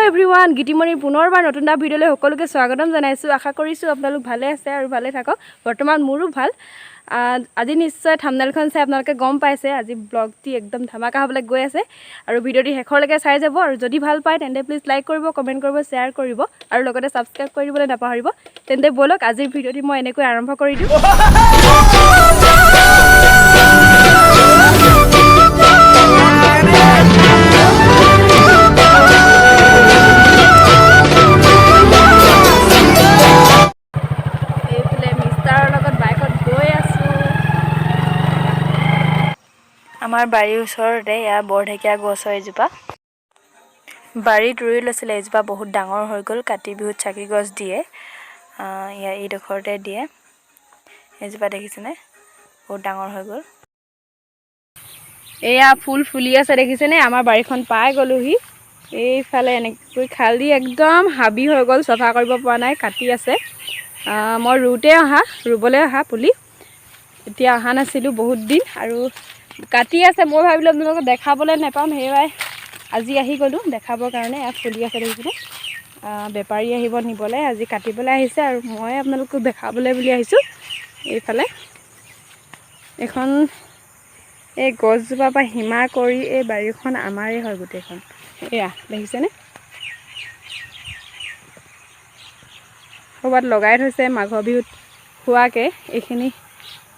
Everyone, গীতিমণিৰ পুনৰবাৰ নতুন এটা ভিডিঅ'লৈ সকলোকে স্বাগতম জনাইছোঁ। আশা কৰিছোঁ আপোনালোক ভালে আছে আৰু ভালে থাকক। বৰ্তমান মোৰো ভাল। আজি নিশ্চয় থাম্বনেইলখন চাই আপোনালোকে গম পাইছে, আজি ব্লগটি একদম ধামাকা হ'বলৈ গৈ আছে আৰু ভিডিঅ'টি শেষলৈকে চাই যাব। আৰু যদি ভাল পায় তেন্তে প্লিজ লাইক কৰিব, কমেণ্ট কৰিব, শ্বেয়াৰ কৰিব আৰু লগতে ছাবস্ক্ৰাইব কৰি দিবলৈ নাপাহৰিব। তেন্তে ব'লক, আজিৰ ভিডিঅ'টি মই এনেকৈ আৰম্ভ কৰি দিওঁ। এইফালে মিষ্টাৰৰ লগত বাইকত গৈ আছোঁ। আমাৰ বাৰীৰ ওচৰতে এয়া বৰঢেকীয়া গছ হয়। এজোপা বাৰীত ৰুই লৈছিলে, এজোপা বহুত ডাঙৰ হৈ গ'ল। কাতি বিহুত চাকি গছ দিয়ে, ইয়াৰ এইডোখৰতে দিয়ে। এজোপা দেখিছেনে, বহুত ডাঙৰ হৈ গ'ল। এয়া ফুল ফুলি আছে, দেখিছেনে? আমাৰ বাৰীখন পাই গ'লোহি। এইফালে এনেকৈ খালী একদম হাবি হৈ গ'ল, চফা কৰিব পৰা নাই, কাটি আছে। মই ৰুওঁতে অহা, ৰুবলৈ অহা পুলি, এতিয়া অহা নাছিলোঁ বহুত দিন আৰু কাটি আছে। মই ভাবিলোঁ আপোনালোকক দেখাবলৈ নাপাম, সেয়াই আজি আহি গ'লোঁ দেখাবৰ কাৰণে। এয়া ফুলি আছে, দেখিছেনে? বেপাৰী আহিব নিবলৈ, আজি কাটিবলৈ আহিছে আৰু মই আপোনালোকক দেখাবলৈ বুলি আহিছোঁ। এইফালে এইখন এই গছজোপাৰ পৰা সীমা কৰি এই বাৰীখন আমাৰেই হয় গোটেইখন। এয়া দেখিছেনে? ক'ৰবাত লগাই থৈছে মাঘৰ বিহুত খোৱাকৈ। এইখিনি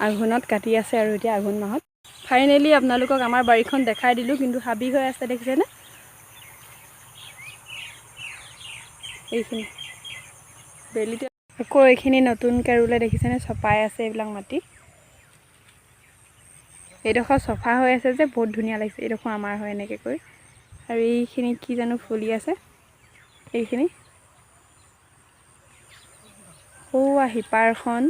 আঘোণত কাটি আছে আৰু এতিয়া আঘোণ মাহত। ফাইনেলি আপোনালোকক আমাৰ বাৰীখন দেখাই দিলোঁ, কিন্তু হাবি হৈ আছে, দেখিছেনে? এইখিনি বেলিতে আকৌ এইখিনি নতুনকৈ ৰুলে, দেখিছেনে? চপাই আছে এইবিলাক মাটি। এইডোখৰ চফা হৈ আছে যে বহুত ধুনীয়া লাগিছে। এইডোখৰ আমাৰ হয় এনেকৈ কৰি। আৰু এইখিনি কি জানো ফুলি আছে এইখিনি। সৌৱা সিপাৰখন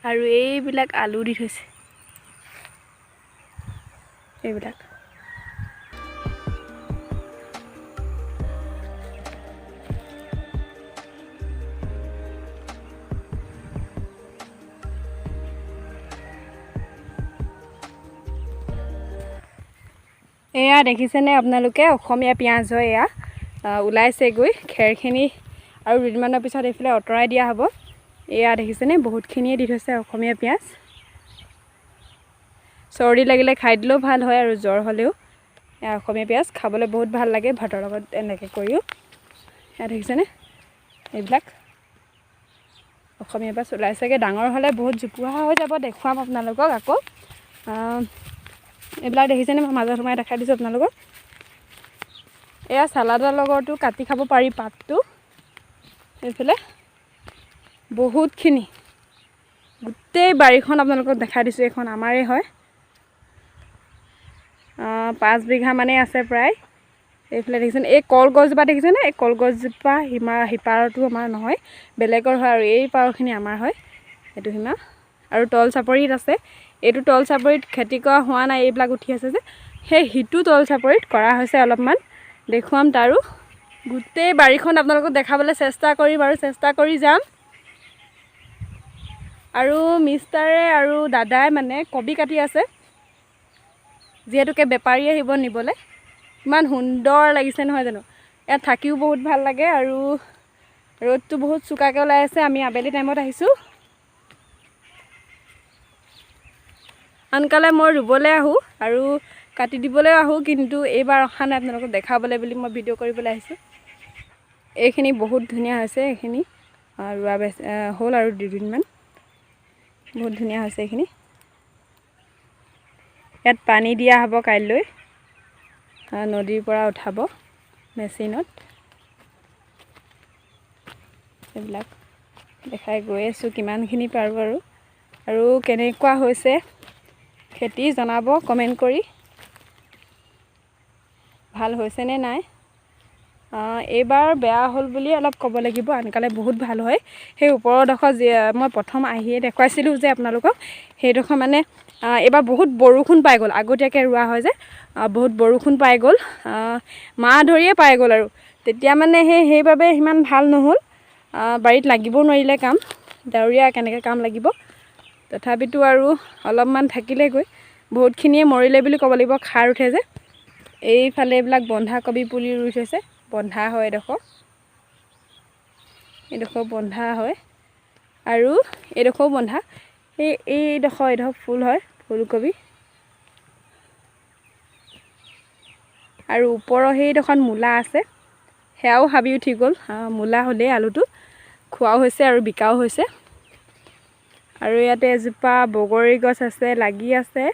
আৰু এইবিলাক আলু দি থৈছে এইবিলাক। এয়া দেখিছেনে আপোনালোকে? অসমীয়া পিঁয়াজ হয় এয়া। ওলাইছেগৈ খেৰখিনি আৰু দুদিনমানৰ পিছত এইফালে আঁতৰাই দিয়া হ'ব। এয়া দেখিছেনে? বহুতখিনিয়ে দি থৈছে অসমীয়া পিঁয়াজ। চৰ্দি লাগিলে খাই দিলেও ভাল হয় আৰু জ্বৰ হ'লেও এয়া অসমীয়া পিঁয়াজ খাবলৈ বহুত ভাল লাগে ভাতৰ লগত এনেকৈ কৰিও। এয়া দেখিছেনে? এইবিলাক অসমীয়া পিঁয়াজ ওলাইছেগৈ। ডাঙৰ হ'লে বহুত জোপোহা হৈ যাব, দেখুৱাম আপোনালোকক আকৌ। এইবিলাক দেখিছেনে? মই মাজত সোমাই দেখাই দিছোঁ আপোনালোকক। এয়া চালাডৰ লগতো কাটি খাব পাৰি পাতটো। এইফালে বহুতখিনি গোটেই বাৰীখন আপোনালোকক দেখাই দিছোঁ, এইখন আমাৰেই হয়। 5 বিঘা মানেই আছে প্ৰায়। এইফালে দেখিছেনে এই কলগছজোপা দেখিছেনে? এই কলগছজোপা সিপাৰটো আমাৰ নহয়, বেলেগৰ হয় আৰু এই পাৰখিনি আমাৰ হয়, এইটো সীমা। আৰু তল চাপৰিত আছে, এইটো তল চাপৰিত খেতি কৰা হোৱা নাই, এইবিলাক উঠি আছে যে, সেই সিটো তল চাপৰিত কৰা হৈছে অলপমান, দেখুৱাম তাৰো। গোটেই বাৰীখন আপোনালোকক দেখাবলৈ চেষ্টা কৰিম আৰু চেষ্টা কৰি যাম। আৰু মিষ্টাৰে আৰু দাদাই মানে কবি কাটি আছে, যিহেতুকে বেপাৰী আহিব নিবলৈ। ইমান সুন্দৰ লাগিছে নহয় জানো? ইয়াত থাকিও বহুত ভাল লাগে আৰু ৰ'দটো বহুত চোকাকৈ ওলাই আছে। আমি আবেলি টাইমত আহিছোঁ। আনকালে মই ৰুবলৈ আহোঁ আৰু কাটি দিবলৈ আহোঁ, কিন্তু এইবাৰ অহা নাই, আপোনালোকক দেখাবলৈ বুলি মই ভিডিঅ' কৰিবলৈ আহিছোঁ। এইখিনি বহুত ধুনীয়া হৈছে, এইখিনি ৰোৱা বেছ হ'ল আৰু দুদিনমান, বহুত ধুনীয়া হৈছে এইখিনি। ইয়াত পানী দিয়া হ'ব কাইলৈ, নদীৰ পৰা উঠাব মেচিনত। এইবিলাক দেখাই গৈ আছোঁ কিমানখিনি পাৰোঁ আৰু, আৰু কেনেকুৱা হৈছে খেতি জনাব কমেণ্ট কৰি, ভাল হৈছেনে নাই। এইবাৰ বেয়া হ'ল বুলি অলপ ক'ব লাগিব, আনকালে বহুত ভাল হয়। সেই ওপৰডোখৰ যি মই প্ৰথম আহিয়ে দেখুৱাইছিলোঁ যে আপোনালোকক, সেইডোখৰ মানে, এইবাৰ বহুত বৰষুণ পাই গ'ল, আগতীয়াকৈ ৰোৱা হয় যে, বহুত বৰষুণ পাই গ'ল, মাহ ধৰিয়ে পাই গ'ল আৰু তেতিয়া মানে সেইবাবে সিমান ভাল নহ'ল। বাৰীত লাগিবও নোৱাৰিলে কাম, ডাৱৰীয়া কেনেকৈ কাম লাগিব। তথাপিতো আৰু অলপমান থাকিলেগৈ, বহুতখিনিয়ে মৰিলে বুলি ক'ব লাগিব, খাৰ উঠে যে। এইফালে এইবিলাক বন্ধাকবি পুলি ৰুই থৈছে। বন্ধা হয় এডোখৰ, এইডোখৰ বন্ধা হয় আৰু এইডোখৰো বন্ধা। এইডোখৰ এইডোখৰ ফুল হয়, ফুলকবি। আৰু ওপৰৰ সেইডোখৰত মূলা আছে, সেয়াও হাবি উঠি গ'ল। মূলা হ'লেই আলুটো খোৱাও হৈছে আৰু বিকাও হৈছে। আৰু ইয়াতে এজোপা বগৰী গছ আছে, লাগি আছে।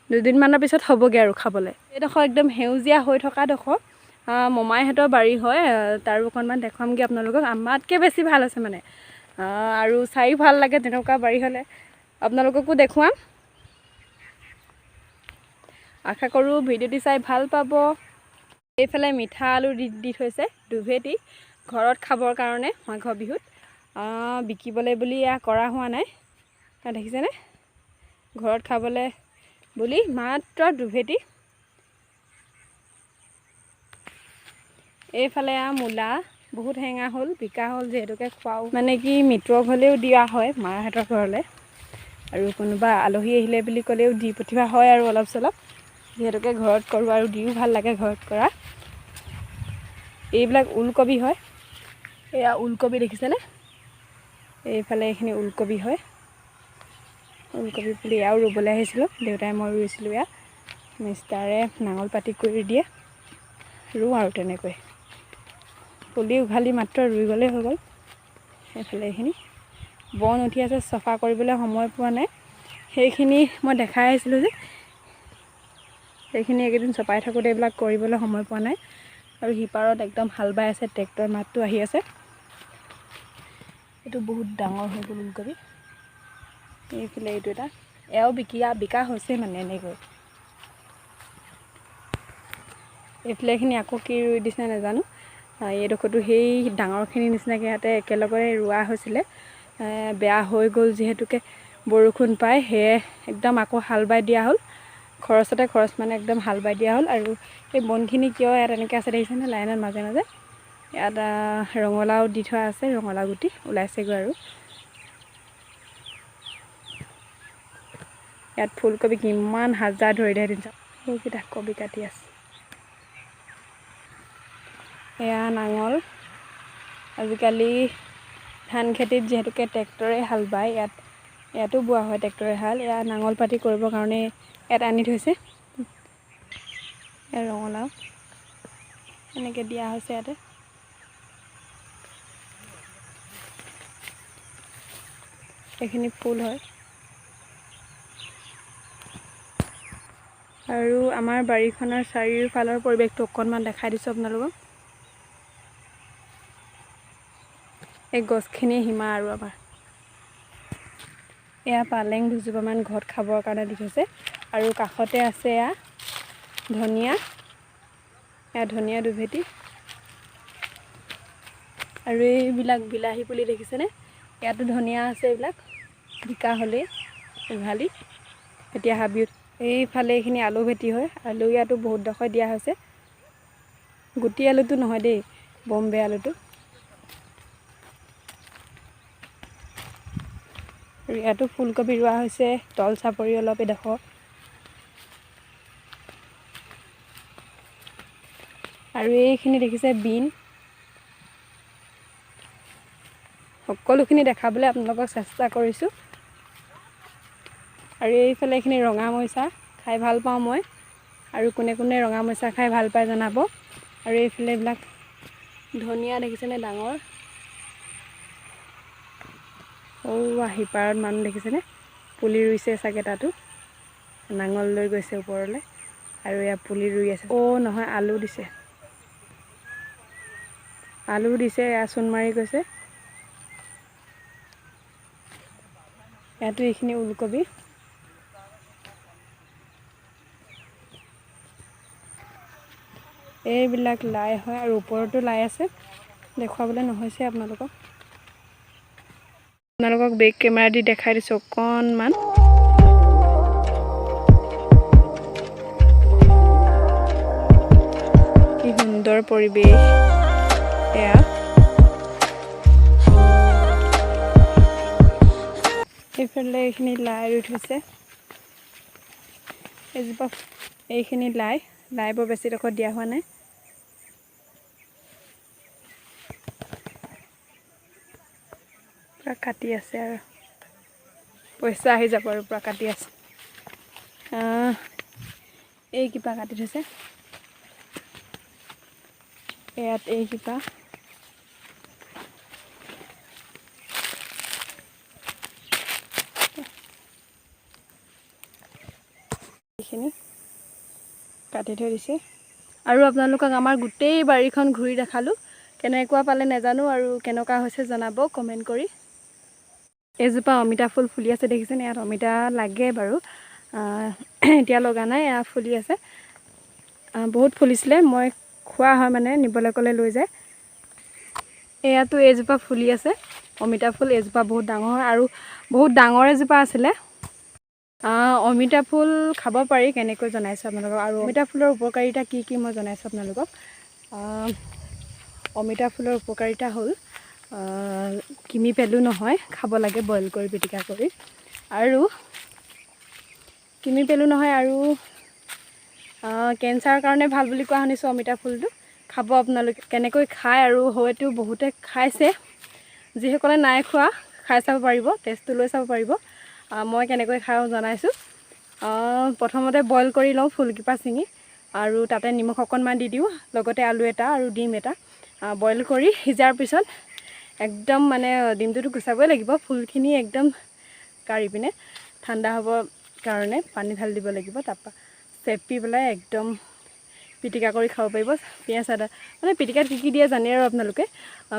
দুদিনমানৰ পিছত হ'বগৈ আৰু খাবলৈ। এইডোখৰ একদম সেউজীয়া হৈ থকা ডোখৰ মমাইহঁতৰ বাৰী হয়। তাৰো অকণমান দেখুৱামগৈ আপোনালোকক। আমাতকৈ বেছি ভাল আছে মানে, আৰু চাইও ভাল লাগে তেনেকুৱা বাৰী হ'লে। আপোনালোককো দেখুৱাম। আশা কৰোঁ ভিডিঅ'টি চাই ভাল পাব। এইফালে মিঠা আলু দি দি থৈছে দুভেটি, ঘৰত খাবৰ কাৰণে মাঘৰ বিহুত, বিকিবলৈ বুলি এয়া কৰা হোৱা নাই। দেখিছেনে, ঘৰত খাবলৈ বুলি মাত্ৰ দুভেটি। এইফালে এয়া মূলা বহুত হেঙা হ'ল, বিকা হ'ল যিহেতুকে খোৱাও মানে কি মিত্ৰ ঘৰলেও দিয়া হয়, মাহঁতৰ ঘৰলৈ, আৰু কোনোবা আলহী আহিলে বুলি ক'লেও দি পঠিওৱা হয় আৰু অলপ চলপ, যিহেতুকে ঘৰত কৰোঁ আৰু দিও ভাল লাগে ঘৰত কৰা। এইবিলাক ওলকবি হয়, এয়া ওলকবি দেখিছেনে। এইফালে এইখিনি ওলকবি হয়, ওলকবি পুলি এয়াও ৰুবলৈ আহিছিলোঁ, দেউতাই মই ৰুইছিলোঁ। এয়া মিষ্টাৰে নাঙল পাতি কৰি দিয়ে, ৰুওঁ আৰু তেনেকৈ পুলি উঘালি মাত্ৰ ৰুই গ'লেই হৈ গ'ল। এইফালে এইখিনি বন উঠি আছে, চফা কৰিবলৈ সময় পোৱা নাই। সেইখিনি মই দেখাই আহিছিলোঁ যে, সেইখিনি এইকেইদিন চপাই থাকোঁতে এইবিলাক কৰিবলৈ সময় পোৱা নাই। আৰু সিপাৰত একদম হাল বাই আছে, ট্ৰেক্টৰ মাতটো আহি আছে। এইটো বহুত ডাঙৰ হৈ গ'ল ওলকবি। এইফালে এইটো এটা, এয়াও বিকা হৈছে মানে এনেকৈ। এইফালে এইখিনি আকৌ কি ৰুই দিছে নাজানো। এইডোখৰতো সেই ডাঙৰখিনিৰ নিচিনাকৈ ইয়াতে একেলগে ৰোৱা হৈছিলে, বেয়া হৈ গ'ল যিহেতুকে বৰষুণ পাই, সেয়ে একদম আকৌ হাল বাই দিয়া হ'ল। খৰচতে খৰচ মানে একদম হাল বাই দিয়া হ'ল। আৰু এই বনখিনি কিয় ইয়াত এনেকৈ আছে দেখিছেনে, লাইনত মাজে মাজে ইয়াত ৰঙালাও দি থোৱা আছে, ৰঙালাও গুটি ওলাইছেগৈ। আৰু ইয়াত ফুলকবি কিমান হাজাৰ ধৰিলে হেঁতেন। সেইকেইটা কবি কাটি আছে। এয়া নাঙল। আজিকালি ধান খেতিত যিহেতুকে ট্ৰেক্টৰে হাল বায়, ইয়াতো বোৱা হয় ট্ৰেক্টৰে হাল। এয়া নাঙল পাতি কৰিবৰ কাৰণে ইয়াত আনি থৈছে। এয়া ৰঙালাও এনেকৈ দিয়া হৈছে ইয়াতে। এইখিনি ফুল হয়। আৰু আমাৰ বাৰীখনৰ চাৰিওফালৰ পৰিৱেশটো অকণমান দেখাই দিছোঁ আপোনালোকক। এই গছখিনিয়ে সীমা আৰু আমাৰ। এয়া পালেং দুজোপামান ঘৰত খাবৰ কাৰণে দি থৈছে। আৰু কাষতে আছে এয়া ধনিয়া, এয়া ধনিয়া দুভেটি। আৰু এইবিলাক বিলাহী পুলি দেখিছেনে, ইয়াতো ধনিয়া আছে। এইবিলাক বিকা হ'লেই উঘালি এতিয়া হাবি। এইফালে এইখিনি আলু ভেটি হয়, আলু ইয়াতো বহুত ডোখৰ দিয়া হৈছে। গুটি আলুটো নহয় দেই, বম্বে আলুটো। আৰু ইয়াতো ফুলকবি ৰোৱা হৈছে, তল চাপৰি অলপ এডোখৰ। আৰু এইখিনি দেখিছে বিন। সকলোখিনি দেখাবলৈ আপোনালোকক চেষ্টা কৰিছোঁ। আৰু এইফালে এইখিনি ৰঙা মৰিচা খাই ভাল পাওঁ মই, আৰু কোনে কোনে ৰঙা মৰিচা খাই ভাল পায় জনাব। আৰু এইফালে এইবিলাক ধনিয়া দেখিছেনে ডাঙৰ। সৌৱা সিপাৰত মানুহ দেখিছেনে, পুলি ৰুইছে চাগে, তাতো নাঙল লৈ গৈছে ওপৰলৈ। আৰু এয়া পুলি ৰুই আছে। অ' নহয়, আলু দিছে, আলু দিছে। এয়া চূণ মাৰি গৈছে। ইয়াতো এইখিনি ওলকবি। এইবিলাক লাই হয়, আৰু ওপৰতো লাই আছে, দেখুৱাবলৈ নহৈছে আপোনালোকক। আপোনালোকক বেক কেমেৰা দি দেখাই দিছোঁ অকণমান। কি সুন্দৰ পৰিৱেশ এয়া। এইফালে এইখিনি লাই ৰুই থৈছে, এইজোপা এইখিনি লাই লাই বৰ বেছি ডোখৰ দিয়া হোৱা নাই। পূৰা কাটি আছে আৰু পইচা আহি যাব আৰু পূৰা কাটি আছে। এই কিবা কাটি থৈছে ইয়াত, এই কিবা এইখিনি কাটি থৈ দিছে। আৰু আপোনালোকক আমাৰ গোটেই বাৰীখন ঘূৰি দেখালোঁ, কেনেকুৱা পালে নাজানো আৰু কেনেকুৱা হৈছে জনাব কমেণ্ট কৰি। এইজোপা অমিতা ফুল ফুলি আছে দেখিছেনে? ইয়াত অমিতা লাগে বাৰু, এতিয়া লগা নাই, এয়া ফুলি আছে। বহুত ফুলিছিলে, মই খোৱা হয় মানে নিবলৈ ক'লে লৈ যায়। এয়াতো এইজোপা ফুলি আছে অমিতা ফুল, এইজোপা বহুত ডাঙৰ হয় আৰু বহুত ডাঙৰ এজোপা আছিলে। অমিতা ফুল খাব পাৰি কেনেকৈ জনাইছোঁ আপোনালোকক, আৰু অমিতা ফুলৰ উপকাৰিতা কি কি মই জনাইছোঁ আপোনালোকক। অমিতা ফুলৰ উপকাৰিতা হ'ল কিমি পেলু নহয়, খাব লাগে বইল কৰি পিটিকা কৰি, আৰু কিমি পেলু নহয় আৰু কেঞ্চাৰৰ কাৰণে ভাল বুলি কোৱা শুনিছোঁ। অমিতা ফুলটো খাব আপোনালোকে, কেনেকৈ খায় আৰু হয়তো বহুতে খাইছে, যিসকলে নাই খোৱা খাই চাব পাৰিব, টেষ্টটো লৈ চাব পাৰিব। মই কেনেকৈ খাওঁ জনাইছোঁ। প্ৰথমতে বইল কৰি লওঁ ফুলকেইপাহ ছিঙি, আৰু তাতে নিমখ অকণমান দি দিওঁ, লগতে আলু এটা আৰু ডিম এটা। বইল কৰি সিজাৰ পিছত একদম মানে ডিমটোতো গুচাবই লাগিব, ফুলখিনি একদম কাঢ়ি পিনে ঠাণ্ডা হ'ব কাৰণে পানী ঢালি দিব লাগিব, তাৰপৰা চেপি পেলাই একদম পিটিকা কৰি খাব পাৰিব। পিঁয়াজ আদা মানে পিটিকাত কি কি দিয়ে জানে আৰু আপোনালোকে,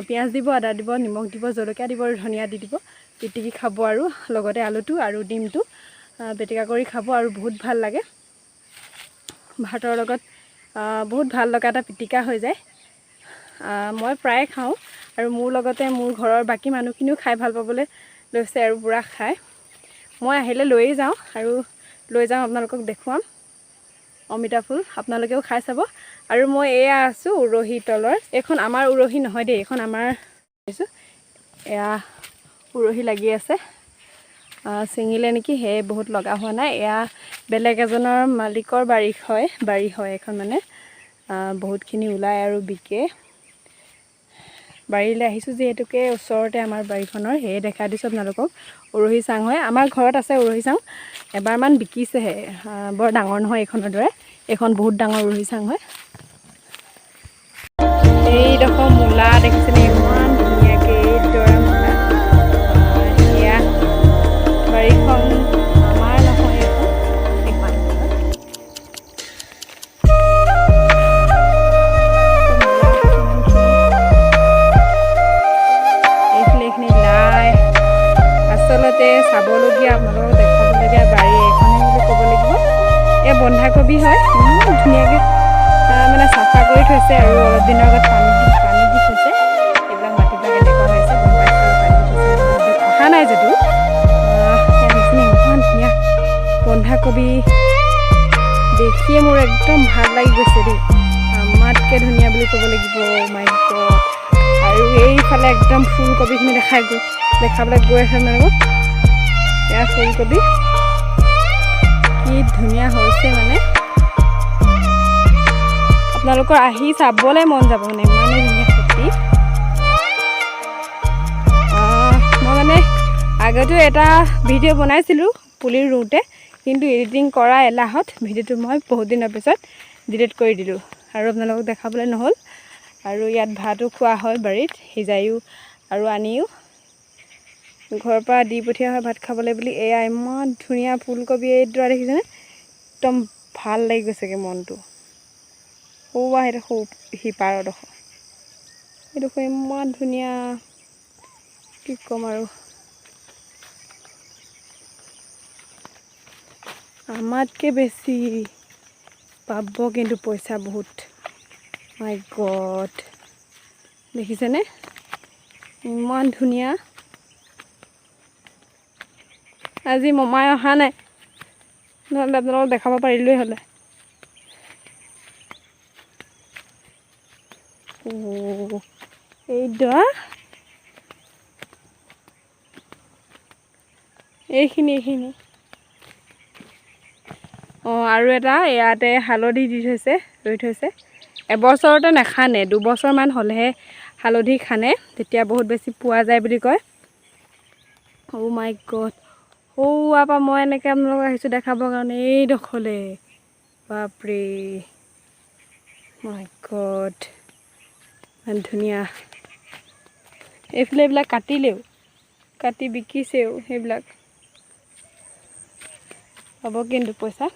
পিঁয়াজ দিব, আদা দিব, নিমখ দিব, জলকীয়া দিব আৰু ধনিয়া দি দিব, পিটিকি খাব আৰু লগতে আলুটো আৰু ডিমটো পিটিকা কৰি খাব আৰু বহুত ভাল লাগে। ভাতৰ লগত বহুত ভাল লগা এটা পিটিকা হৈ যায়। মই প্ৰায়ে খাওঁ আৰু মোৰ লগতে মোৰ ঘৰৰ বাকী মানুহখিনিও খাই ভাল পাবলৈ লৈছে আৰু পূৰা খায়। মই আহিলে লৈয়ে যাওঁ আৰু লৈ যাওঁ, আপোনালোকক দেখুৱাম অমিতা ফুল, আপোনালোকেও খাই চাব। আৰু মই এয়া আছোঁ উৰহি তলৰ, এইখন আমাৰ উৰহি নহয় দেই, এইখন আমাৰ, এয়া উৰহি লাগি আছে, ছিঙিলে নেকি সেয়ে বহুত লগা হোৱা নাই। এয়া বেলেগ এজনৰ মালিকৰ বাৰী হয় এইখন, মানে বহুতখিনি ওলায় আৰু বিকে। বাৰীলৈ আহিছোঁ যিহেতুকে ওচৰতে আমাৰ বাৰীখনৰ, সেয়ে দেখাই দিছোঁ আপোনালোকক। উৰহি চাং হয়, আমাৰ ঘৰত আছে উৰহি চাং, এবাৰমান বিকিছেহে, বৰ ডাঙৰ নহয় এইখনৰ দৰে, এইখন বহুত ডাঙৰ উৰহি চাং হয়। এইডোখৰ মূলা দেখিছেনে, ইমান ধুনীয়াকৈ এইদৰে মূলা। এয়া বাৰীখন আমাৰ নহয়, এইখন এইখন। এইফালে এইখিনি লাই, আচলতে চাবলগীয়া আপোনালোকক দেখুৱাবলগীয়া বাৰী এইখনেই বুলি ক'ব লাগিব। এয়া বন্ধাকবি হয়, ইমান ধুনীয়াকৈ মানে চাফা কৰি থৈছে আৰু অলপ দিনৰ আগত পানী দি থৈছে। এইবিলাক মাটিবিলাক এনেকুৱা হৈছে গম পাইছোঁ, পানী দি থৈছে, অহা নাই যদিও। ইমান ধুনীয়া বন্ধাকবি দেখিয়ে মোৰ একদম ভাল লাগি গৈছে দেই, আমাতকৈ ধুনীয়া বুলি ক'ব লাগিব, মাই গড। আৰু এইফালে একদম ফুলকবিখিনি দেখাবলৈ গৈ আছে আপোনালোকক। এয়া ফুলকবি কি ধুনীয়া হৈছে, মানে আপোনালোকৰ আহি চাবলৈ মন যাব, মানে ইমানেই ধুনীয়া খেতি। মই মানে আগতেও এটা ভিডিঅ' বনাইছিলোঁ পুলি ৰুওঁতে, কিন্তু এডিটিং কৰা এলাহত ভিডিঅ'টো মই বহুত দিনৰ পিছত ডিলিট কৰি দিলোঁ আৰু আপোনালোকক দেখাবলৈ নহ'ল। আৰু ইয়াত ভাতো খোৱা হয় বাৰীত, সিজায়ো আৰু আনিও ঘৰৰ পৰা দি পঠিওৱা হয় ভাত খাবলৈ বুলি। এয়া ইমান ধুনীয়া ফুলকবি এইডৰা দেখিছেনে, একদম ভাল লাগি গৈছেগৈ মনটো। সৌৱা সেইটো সৌ সিপাৰডোখৰ, সেইডোখৰ ইমান ধুনীয়া, কি ক'ম আৰু। আমাতকৈ বেছি পাব কিন্তু পইচা বহুত, মাই গড। দেখিছেনে ইমান ধুনীয়া। আজি মমাই অহা নাই, নহ'লে আপোনালোকক দেখাব পাৰিলোৱেই হ'লে। এইডৰা এইখিনি এইখিনি অঁ, আৰু এটা ইয়াতে হালধি দি থৈছে, ৰুই থৈছে। এবছৰতে নাখানে, 2 বছৰমান হ'লেহে হালধি খানে, তেতিয়া বহুত বেছি পোৱা যায় বুলি কয়। অ' মাই গড, সৌৱাৰ পৰা মই এনেকৈ আপোনালোকক আহিছোঁ দেখাবৰ কাৰণে এইডোখৰলৈ। বাপৰে, মাই গড, ইমান ধুনীয়া। এইফালে এইবিলাক কাটিলেও, কাটি বিকিছেও সেইবিলাক, হ'ব কিন্তু পইচা।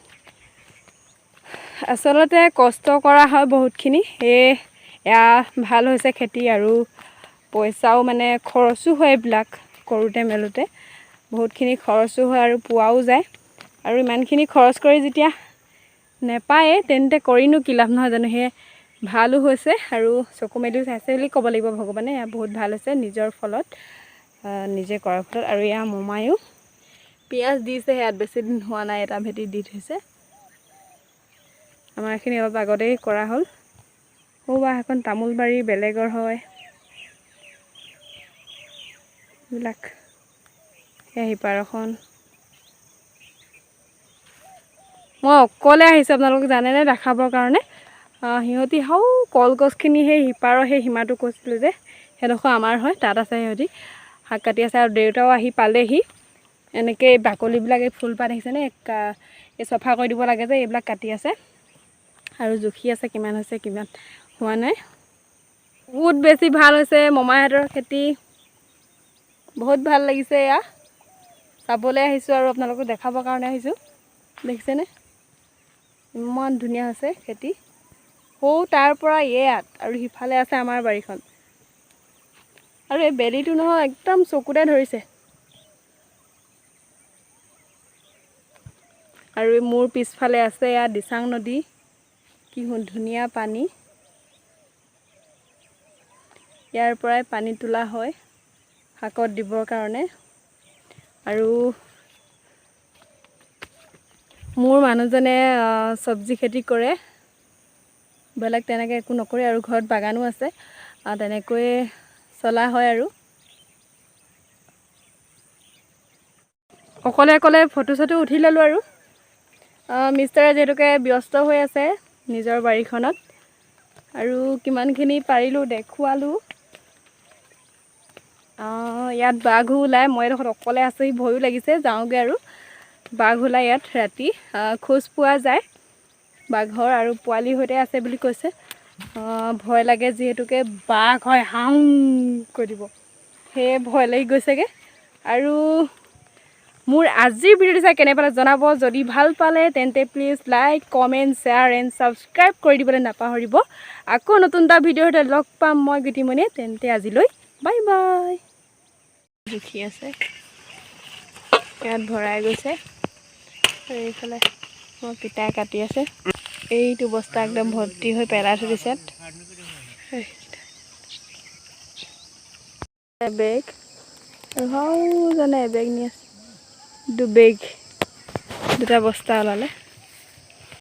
আচলতে কষ্ট কৰা হয় বহুতখিনি, সেয়ে এয়া ভাল হৈছে খেতি আৰু পইচাও মানে খৰচো হয়। এইবিলাক কৰোঁতে মেলোঁতে বহুতখিনি খৰচো হয় আৰু পোৱাও যায়। আৰু ইমানখিনি খৰচ কৰি যেতিয়া নেপায়ে, তেন্তে কৰিনো কি লাভ, নহয় জানো? সেয়ে ভালো হৈছে আৰু চকু মেলিও চাইছে বুলি ক'ব লাগিব ভগৱানে। এয়া বহুত ভাল হৈছে নিজৰ ফলত, নিজে কৰাৰ ফলত। আৰু এয়া মমায়ো পিঁয়াজ দিছে ইয়াত, বেছি দিন হোৱা নাই, এটা ভেটি দি থৈছে। আমাৰ এইখিনি অলপ আগতেই কৰা হ'ল। সৌৱা এখন তামোল বাৰী বেলেগৰ হয় এইবিলাক। সেয়া সিপাৰখন। মই অকলে আহিছোঁ আপোনালোক জানেনে দেখাবৰ কাৰণে। সিহঁতি হাও কলগছখিনি সেই সিপাৰৰ সেই সীমাটো কৈছিলোঁ যে, সেইডোখৰ আমাৰ হয়, তাত আছে। সিহঁতি শাক কাটি আছে আৰু দেউতাও আহি পালেহি। এনেকৈ এই বাকলিবিলাক, এই ফুলপাত আহিছেনে, এই চফা কৰি দিব লাগে যে, এইবিলাক কাটি আছে আৰু জুখি আছে কিমান হৈছে, কিমান হোৱা নাই। বহুত বেছি ভাল হৈছে মমাহঁতৰ খেতি, বহুত ভাল লাগিছে। এয়া চাবলৈ আহিছোঁ আৰু আপোনালোকক দেখাবৰ কাৰণে আহিছোঁ। দেখিছেনে, ইমান ধুনীয়া হৈছে খেতি। সৌ তাৰ পৰা ইয়াত আৰু সিফালে আছে আমাৰ বাৰীখন। আৰু এই বেলিটো নহয় একদম চকুতে ধৰিছে। আৰু এই মোৰ পিছফালে আছে এয়া দিচাং নদী, কি ধুনীয়া পানী। ইয়াৰ পৰাই পানী তোলা হয় শাকত দিবৰ কাৰণে। আৰু মোৰ মানুহজনে চব্জি খেতি কৰে, বেলেগ তেনেকৈ একো নকৰে। আৰু ঘৰত বাগানো আছে, তেনেকৈয়ে চলা হয়। আৰু অকলে অকলে ফটো চটো উঠি ল'লোঁ। আৰু মিষ্টাৰে যিহেতুকে ব্যস্ত হৈ আছে নিজৰ বাৰীখনত, আৰু কিমানখিনি পাৰিলোঁ দেখুৱালোঁ। ইয়াত বাঘো ওলায়। মই এডোখৰত অকলে আছোহি, ভয়ো লাগিছে, যাওঁগৈ। আৰু বাঘ ওলায় ইয়াত ৰাতি, খোজ পোৱা যায় বাঘৰ আৰু পোৱালি সৈতে আছে বুলি কৈছে। ভয় লাগে, যিহেতুকে বাঘ হয়, হাওঁ কৈ দিব, সেয়ে ভয় লাগি গৈছেগৈ। আৰু মোৰ আজিৰ ভিডিঅ'টো চাই কেনে পালে জনাব। যদি ভাল পালে, তেন্তে please like, comment, share and subscribe কৰি দিবলৈ নাপাহৰিব। আকৌ নতুন এটা ভিডিঅ'ৰ সৈতে লগ পাম মই গীতিমণিয়ে। তেন্তে আজিলৈ বাই বাই। জুখি আছে, ইয়াত ভৰাই গৈছে। আৰু এইফালে মোৰ পিতাই কাটি আছে। এইটো বস্তা একদম ভৰ্তি হৈ পেলাই থৈ দিছে ইয়াত। এবেগ আৰু সৌজনে এবেগ নি আছে, দুবেগ, দুটা বস্তা ওলালে।